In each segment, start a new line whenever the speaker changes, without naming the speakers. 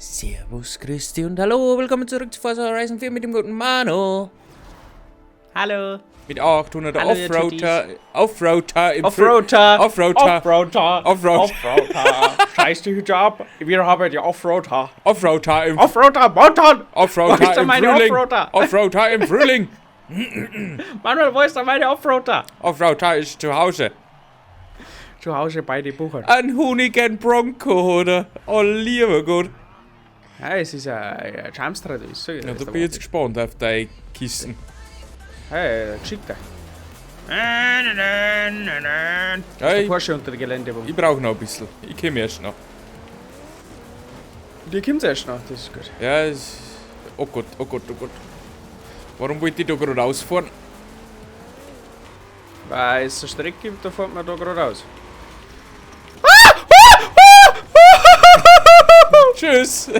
Servus, Christi und hallo, willkommen zurück zu Forza Horizon 4 mit dem guten Manu.
Hallo.
Mit 800
Hallo, ihr
Offroader, Offroader im
Offroader.
Offroader.
Offroader.
Offroad.
Offroader. Scheiß dich heute ab. Wir haben die Offroader.
Offroader im
Offroader, Mountain. Wo
Offroader
ist denn
im
meine
Frühling.
Offroader?
Offroader im Frühling.
Manuel, wo ist denn meine Offroader?
Offroader ist zu Hause.
Zu Hause bei den Buchern.
Ein Hoonigan Bronco, oder? Oh, lieber Gott.
Ja, es ist ein Jamstrad, ich sag
Ja,
das
da
ist der
bin ich jetzt gespannt auf deine Kisten.
Hey, geschickt.
Ja,
Der
ich,
Porsche unter der Geländewand.
ich brauche noch ein bisschen. Ich komme erst noch.
Dir kommt's erst noch, das ist gut.
Ja, es. Oh Gott, oh Gott, oh Gott. Warum wollte ich da gerade ausfahren?
Weil es eine Strecke gibt, da fährt man da geradeaus.
Tschüss.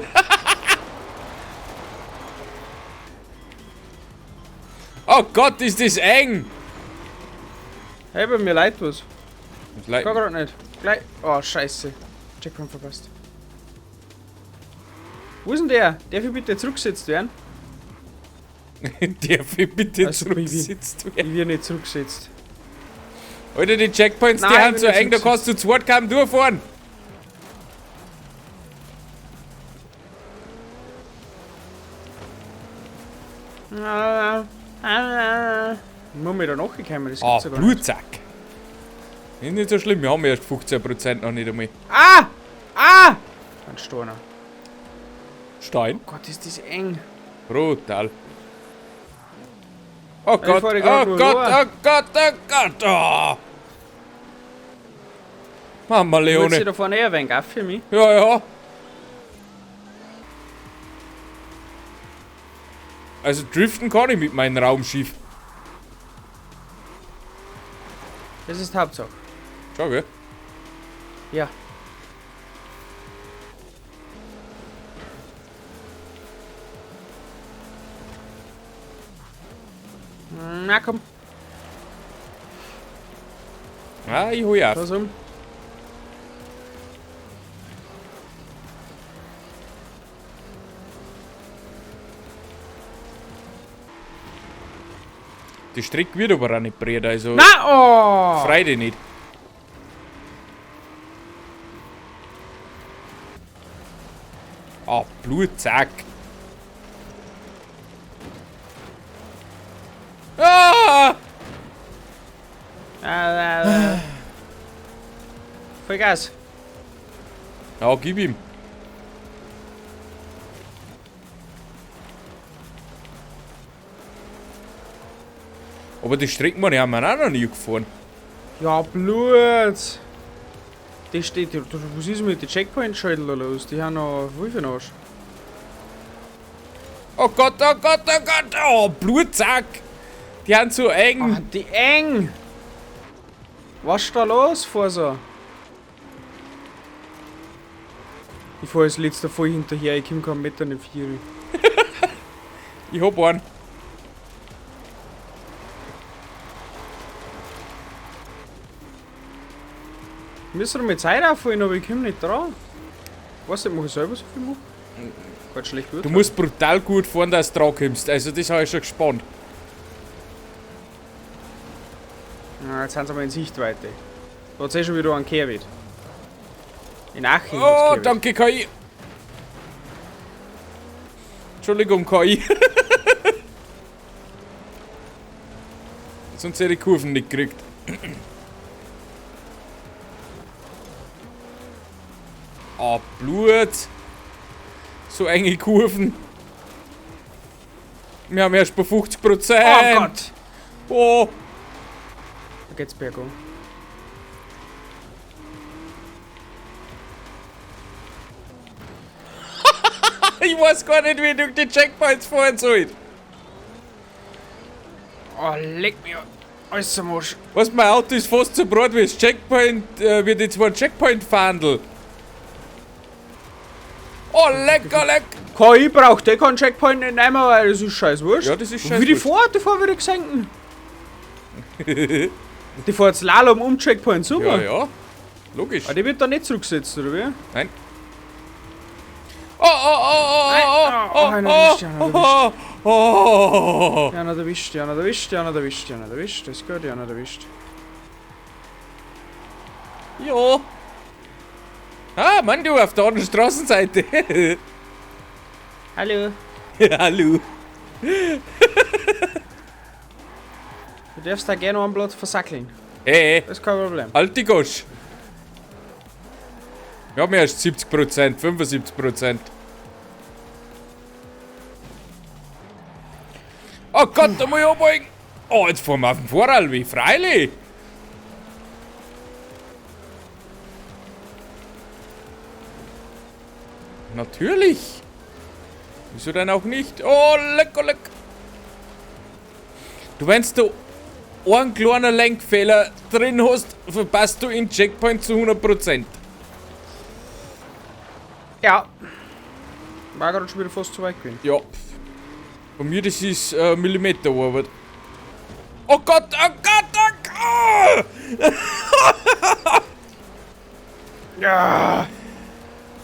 Oh Gott, ist das eng!
Hey, bei mir leid was.
Das leid-
Gar grad nicht. Gleich. Oh, scheiße. Checkpoint verpasst. Wo ist denn der? Darf ich bitte zurückgesetzt werden?
Darf ich bitte
Also,
zurückgesetzt werden?
Ich werde nicht zurückgesetzt.
Alter, die Checkpoints, die
Nein, ich
sind
bin
so
nicht
eng, da kannst du zu zweit kaum durchfahren.
Ich muss mir da nachgekommen, das
Ah,
gibt's ja gar nicht.
Blutsack. Ist nicht so schlimm, wir haben erst 15% noch nicht einmal.
Ah! Ah! Ein Storner.
Stein.
Gott, ist das eng.
Brutal. Oh
Ich
Gott,
fahr die grad
oh
nur
Gott,
rein.
oh Gott, oh Gott, oh. Mama
Du willst dich
Leone.
da vorne eher wenig auf für mich?
Ja, ja. Also driften kann ich mit meinem Raumschiff.
Das ist die Hauptsache.
Schau, gell?
Ja. Na komm,
Ah, ich hol auf.
pass um.
Die Strecke wird aber auch nicht breit, also
Na, oh!
freu dich nicht. Ah, Blutsack. Ah!
Ah, ah. Voll Gas.
Ja, gib ihm. Aber die Strecken haben wir auch noch nie gefahren.
Ja, Blut. Die steht, was ist mit den Checkpoint-Schädel da los? Die haben noch voll viel Arsch.
Oh Gott, oh Gott, oh Gott, oh, Blutsack. Die sind so eng.
Ah, die eng! Was ist da los, Forsa? Ich fahr als letzter voll hinterher, ich komm keinen Meter nicht vier.
Ich hab einen.
Müssen wir mit Zeit aufholen, aber ich komm nicht dran. Weißt du, mach ich selber so viel machen? Ganz schlecht gut.
Du musst brutal gut fahren, dass du dran kommst. Also das habe ich schon gespannt.
Na, jetzt sind sie mal in Sichtweite. Da hat's eh schon wieder einen Kehrweg. In Aching hat's
Oh,
Kehrweg.
danke KI. Entschuldigung, KI. Sonst hätte ich die Kurven nicht gekriegt. Ah, Blut. So enge Kurven. Wir haben erst bei 50%.
Oh Gott!
Oh.
Da geht's bergauf.
Ich weiß gar nicht, wie ich durch die Checkpoints fahren soll.
Oh, leck mich alles am Arsch.
Weißt, mein Auto ist fast so breit wie das Checkpoint, wie die zwei Checkpoint-Fahndel. Oh, lecker, leck!
KI braucht eh keinen Checkpoint nicht nehmen, weil das ist scheiß wurscht.
Ja, das ist
Und wie die
scheiß
fährt, die fährt wieder gesenken. Die fährt Slalom um Checkpoint, super.
Ja, ja. Logisch.
Aber die wird da nicht zurückgesetzt, oder wie?
Nein. Oh, oh, oh, oh, oh, oh,
Nein.
oh,
Oh, einer
oh,
erwischt,
oh, oh, oh.
Einer erwischt, einer erwischt, einer erwischt, einer erwischt. Das ist gut, einer erwischt.
Ja. Ah, Mann, du auf der anderen Straßenseite.
Hallo.
Hallo.
Du darfst da gerne einen Blatt versackeln.
Hey,
Das ist kein Problem.
halt die Gosch. Wir haben erst 70%, 75%. Oh Gott, da muss ich abbeugen. Oh, jetzt fahren wir auf dem Voralweg. Freilich. Natürlich. Wieso denn auch nicht? Oh, lecker, leck. Du, wenn du einen kleinen Lenkfehler drin hast, verpasst du den Checkpoint zu 100%.
Ja. War gerade schon wieder fast zu weit gewesen.
Ja. Bei mir, das ist Millimeterarbeit. Oh Gott, oh Gott, oh Gott!
Ja.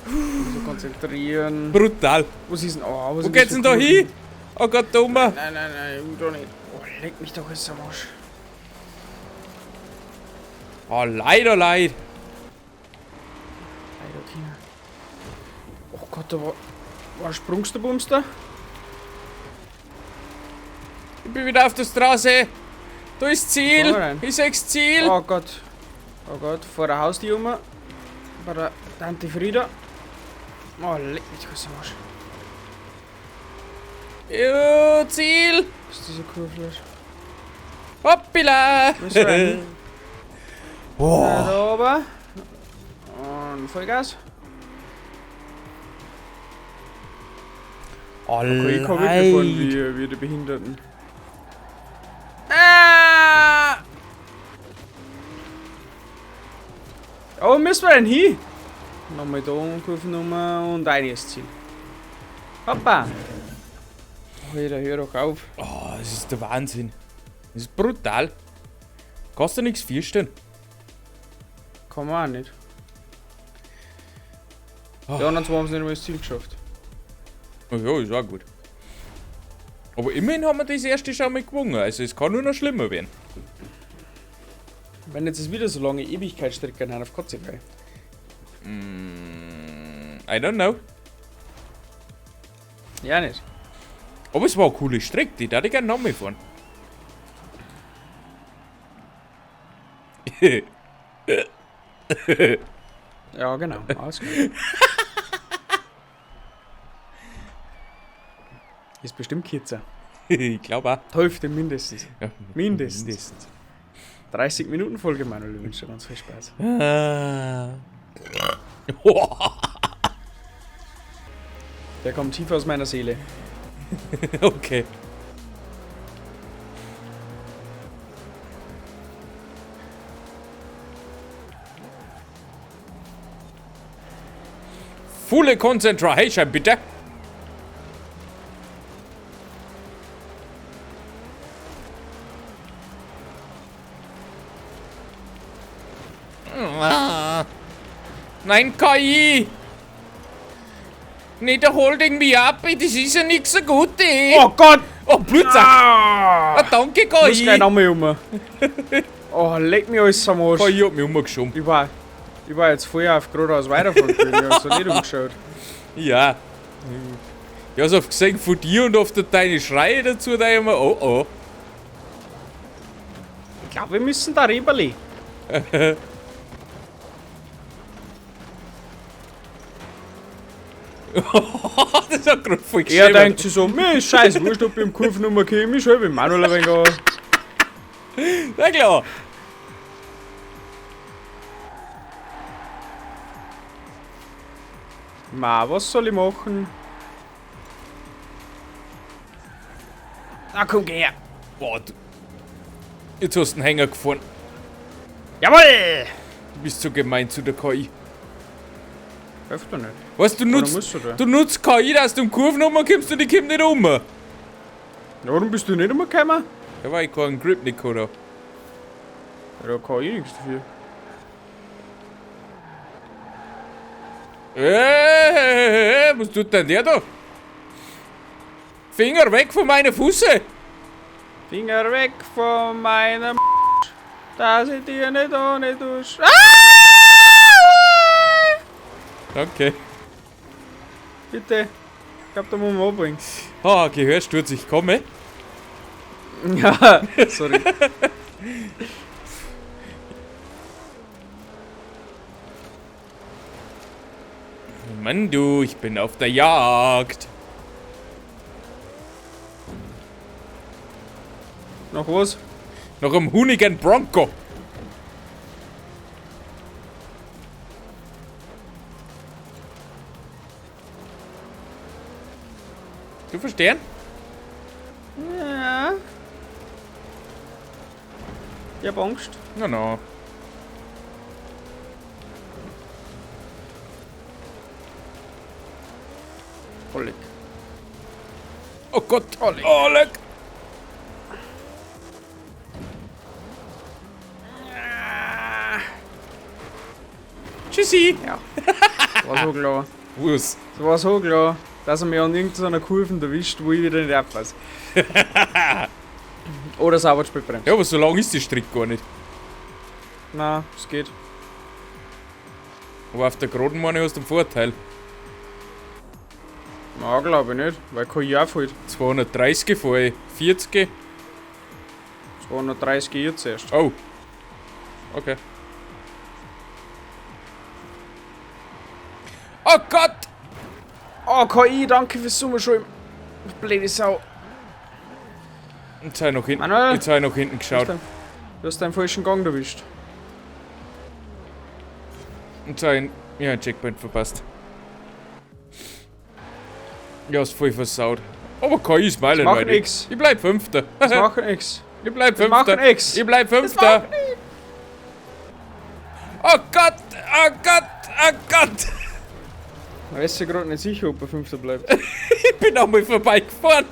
So konzentrieren.
Brutal.
Wo ist denn? Oh, wo
Wo geht's denn da hin? Oh Gott, da oben.
Nein, nein, nein, da nicht. Oh, leck mich doch jetzt am Arsch.
Oh, leider, leid.
Leider, Kinder. Oh Gott, da war sprungst du Bumster?
Ich bin wieder auf der Straße. Da ist Ziel.
Fahr rein.
Ich seh's Ziel.
Oh Gott. Oh Gott, vor der Haustür rum. Bei der Tante Frieda. Oh, leck mich doch jetzt am Arsch.
Ja, Ziel.
Was ist diese Kurve?
Hoppila.
Müssen wir hin?
Boah.
Da oben. Und Vollgas.
Oh,
Okay, ich kann wirklich fahren wie die Behinderten. Ah! Oh, wo müssen wir denn hin? Nochmal da um Kurvennummer und einiges Ziel. Hoppa! Alter, hör doch auf.
Oh, das ist der Wahnsinn. Das ist brutal. Kannst du nichts feststellen?
Kann man auch nicht.
Oh.
Die anderen zwei haben es nicht einmal ins Ziel geschafft.
Ja, ist auch gut. Aber immerhin haben wir das erste schon mal gewonnen. Also es kann nur noch schlimmer werden.
Wenn jetzt wieder so lange Ewigkeitsstrecken haben, auf Kotze geil.
I don't know.
Ja, nicht.
Aber es war eine coole Strecke, die darf ich gerne nochmal fahren.
Ja, genau. Alles gut. Ist bestimmt kürzer.
Ich glaube auch.
Hälfte mindestens.
Ja,
Mindestens.
mindestens.
30 Minuten Folge, Manuel. Ich wünsche dir ganz viel Spaß.
Ah.
Der kommt tief aus meiner Seele.
Okay. Fulle Concentration, bitte. Nein, KI! Nicht holding me up, das ist ja nix so gut, ey.
Oh Gott!
Oh, Blutsack!
Ah!
Ah, danke,
Ich muss gleich
KI!
nochmal um. Oh, leck mich alles am Arsch.
KI hat mich umgeschoben.
Ich war jetzt vorher auf geradeaus weiterfahren können, ich hab so nicht umgeschaut.
Ja. Ich hab's oft gesehen von dir und oft deine Schreie dazu, da ich immer, oh oh.
Ich glaube, wir müssen da rüberli.
Das hat gerade voll
Er
geschämt.
denkt sich so, mir ist scheiß wurscht, ob ich im Kurvennummer komme, ich schreibe Manuel ein wenig an.
Na klar.
Ma, was soll ich machen? Na komm, geh her.
Boah, du. Jetzt hast du einen Hänger gefahren.
Jawohl!
Du bist so gemein zu der KI.
Öfter nicht.
Weißt du,
musst du da?
du nutzt KI, dass du um Kurven kommst und die kommt nicht um.
Ja, warum bist du nicht umgekommen?
Ja, weil ich keinen Grip nicht gehabt hab.
Ja, da kann ich nichts dafür.
Hey, was tut denn der da? Finger weg von meinen Füßen!
Finger weg von meinem dass ich dir nicht ohne Dusch. Ah!
Danke.
Bitte. Ich glaub, da muss man abbringen.
Ah, Gehörsturz, ich komme.
Ja, sorry.
Mann, du, ich bin auf der Jagd.
Noch was?
Noch am Hoonigan Bronco. Du verstehen?
Ja. Ich hab Angst.
Na, na.
Oleg.
Oh Gott. Oh, leck. Tschüssi.
Ja. Das war so klar.
Was?
Das war so klar, dass er mich an irgendeiner Kurve erwischt, wo ich wieder nicht abpasse. Oder sauber Spitbremse.
Ja, aber so lang ist die Strecke gar nicht.
Na, es geht.
Aber auf der geraden meine ich, hast du einen Vorteil.
Na, glaube ich nicht, weil KI auch fällt.
230 fahre ich. 40.
230 jetzt erst.
Oh. Okay. Oh Gott!
Oh, KI, danke fürs Summerschulm. Blöde Sau.
Jetzt habe ich nach hinten,
Manuel?
jetzt hab ich nach hinten geschaut.
Du hast deinen falschen Gang erwischt.
Jetzt habe ich ja, einen Checkpoint verpasst. Ja, ist voll versaut. Aber KI ist meilenweit.
macht nix.
Ich bleib Fünfter.
Das macht nix.
Ich bleib
Das macht
Fünfter.
nix.
Ich bleib
Das
Fünfter.
macht nix.
Oh Gott! Oh Gott! Oh Gott!
Man ist sich gerade nicht sicher, ob er Fünfter bleibt.
Ich bin auch mal vorbeigefahren.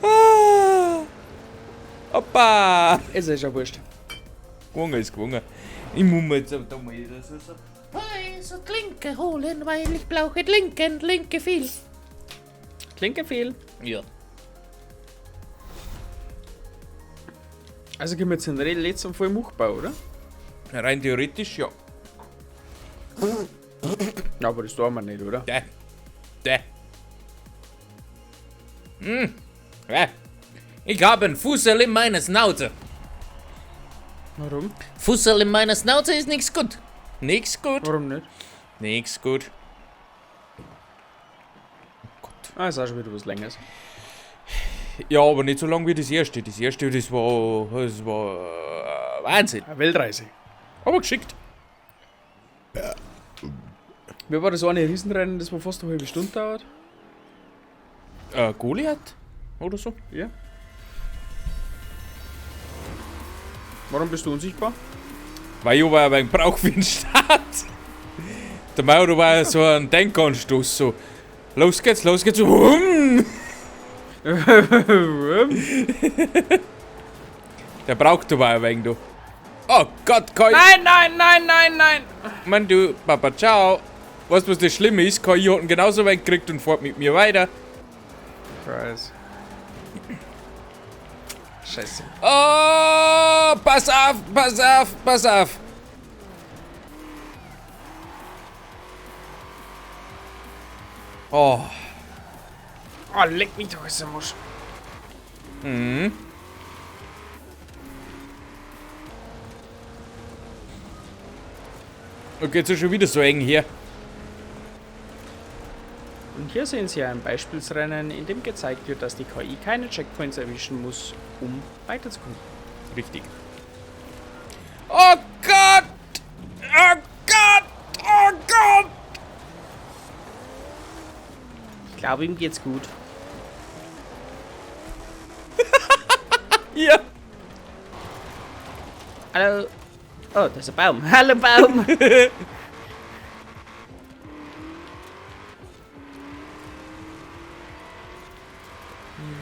Ah. Hoppa!
Es ist ja wurscht.
Gewonnen ist gewonnen. Ich muss mir jetzt da mal das so.
So Klinke holen, weil ich brauche Linken, Linke viel.
Klinke viel.
Ja.
Also gehen wir jetzt in den letzten voll machbar, oder?
Rein theoretisch ja.
Ja, aber das tun wir nicht, oder?
Da. Da. Hm. Ja. Ich habe einen Fussel in meiner Schnauze.
Warum?
Fussel in meiner Schnauze ist nichts gut.
Nix gut.
Warum nicht?
Nix gut. Oh Gott.
Ah, ist auch schon wieder was Längeres.
Ja, aber nicht so lang wie das erste. Das erste, das war Wahnsinn.
Eine Weltreise.
Aber geschickt.
Wie war das eine Riesenrennen, das wo fast eine halbe Stunde dauert?
Goliath? Oder so?
Ja. Warum bist du unsichtbar?
Weil ich aber ein wenig brauche für den Start. Der Mauro war ja so ein Denkanstoß, so. Los geht's, los geht's. Wumm. Der braucht aber ein wenig, du. Oh Gott, KI.
Nein, nein, nein, nein, nein!
Mann, du, Papa, ciao. Weißt du, was das Schlimme ist? KI hat ihn genauso weit gekriegt und fährt mit mir weiter.
Scheiße. Scheiße.
Oh, pass auf, pass auf, pass auf. Oh.
Oh, leck mich doch, ist der Musch.
Mhm. Okay, jetzt ist schon wieder so eng hier.
Und hier sehen Sie ein Beispielsrennen, in dem gezeigt wird, dass die KI keine Checkpoints erwischen muss, um weiterzukommen.
Richtig. Oh Gott! Oh Gott! Oh Gott!
Ich glaube, ihm geht's gut.
Ja.
Hallo. Oh, da ist ein Baum. Hallo Baum.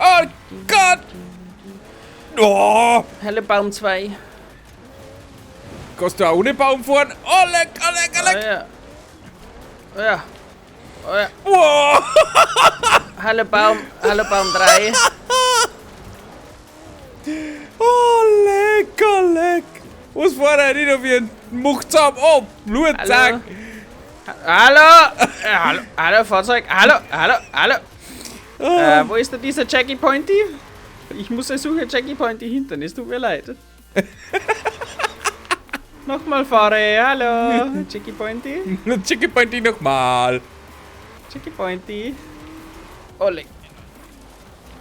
Oh Gott! Oh!
Hallo Baum 2.
Kannst du auch ohne Baum fahren? Oh, leck, oh, leck, oh, leck.
Oh, ja. Oh, ja. Oh, ja.
Wow.
Hallo Baum, hallo Baum 3.
Oh, leck, oh, leck. Was war da nicht auf ihren Muchzahn? Oh, Blutzack.
Hallo. Hallo, hallo, Fahrzeug. Hallo, hallo, hallo.
Oh.
Wo ist denn dieser Jackie Pointy? Ich muss suchen Jackie Pointy hinten, es tut mir leid. Nochmal fahre, hallo. Jackie Pointy.
Jackie Pointy nochmal.
Jackie Pointy. Oh, leck.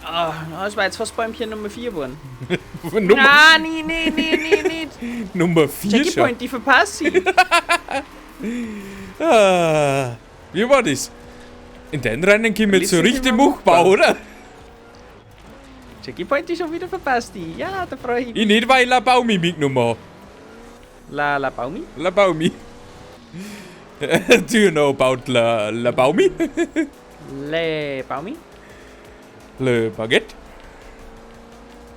Ah, das war jetzt fast Bäumchen Nummer 4 geworden.
Nummer,
Ah, nee, nee, nee, nee, nicht.
Nummer 4
Jackie
schon.
Pointy verpasse ich.
Ah, wie war das? In den Rennen kommen wir jetzt so
Letztes
richtig
Mal
Muchbau,
Muchbau.
oder?
Jackie Pointy schon wieder verpasst ich. Ja, da freue ich mich.
Ich nicht, weil ich La Baumi mitgenommen habe.
La, La Baumi?
La Baumi. Do you know about La, La Baumi?
Le Baumi?
Le Baguette?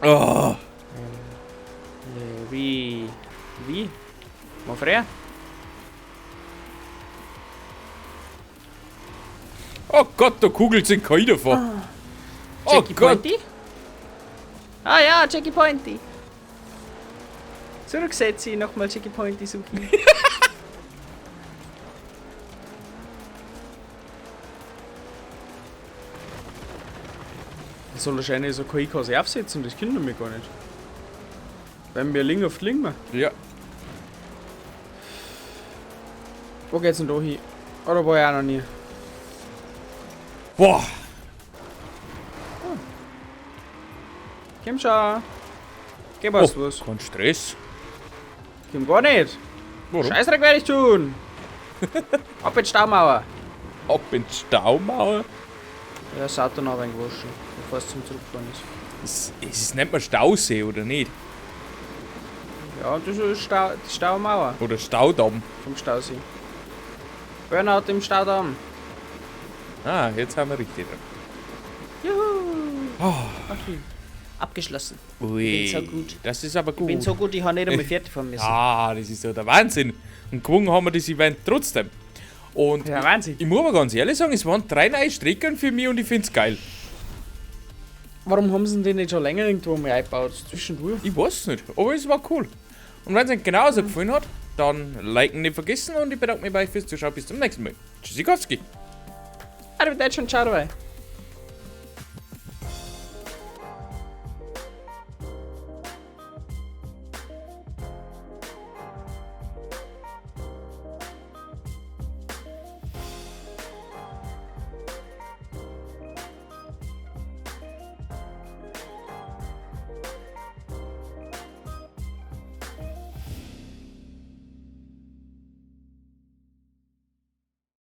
Oh,
Le wie. Wie? Mon frère?
Oh Gott, da kugelt sich keiner vor. Oh
Jackie
Gott.
Pointy? Ah ja, Jackie Pointy. Zurücksetze ich nochmal Jackie Pointy suchen. Das soll wahrscheinlich so KI quasi aufsetzen, das können wir gar nicht. Wenn wir liegen auf liegen wir.
Ja.
Wo geht's denn da hin? Oder war ich auch noch nie?
Boah.
Oh. Komm schon. Geh was,
Oh,
was.
kein Stress.
Komm gar nicht.
Warum?
Scheißdreck werde ich tun. Ab in die Staumauer.
Ab in die Staumauer.
Ja, das Auto noch ein wenig waschen, bevor es zum Zurückfahren ist.
Es nennt man Stausee, oder nicht?
Ja, das ist die Staumauer
Oder Staudamm.
vom Stausee. Burnout im Staudamm.
Ah, jetzt haben wir richtig dran.
Juhu.
Oh.
Okay. Abgeschlossen.
Ui,
bin so gut.
Das ist aber gut.
Ich bin so gut, ich habe nicht einmal fertig fahren müssen.
Ah, das ist ja der Wahnsinn. Und gewonnen haben wir das Event trotzdem. Und
Ja, Wahnsinn.
ich muss aber ganz ehrlich sagen, es waren 3 neue Strecken für mich und ich find's geil.
Warum haben sie denn den nicht schon länger irgendwo mal eingebaut? Zwischendurch?
Ich weiß nicht, aber es war cool. Und wenn es euch genauso gefallen hat, dann liken nicht vergessen und ich bedanke mich bei euch fürs Zuschauen. Bis zum nächsten Mal. Tschüssikowski.
Arrivederci und ciao dabei.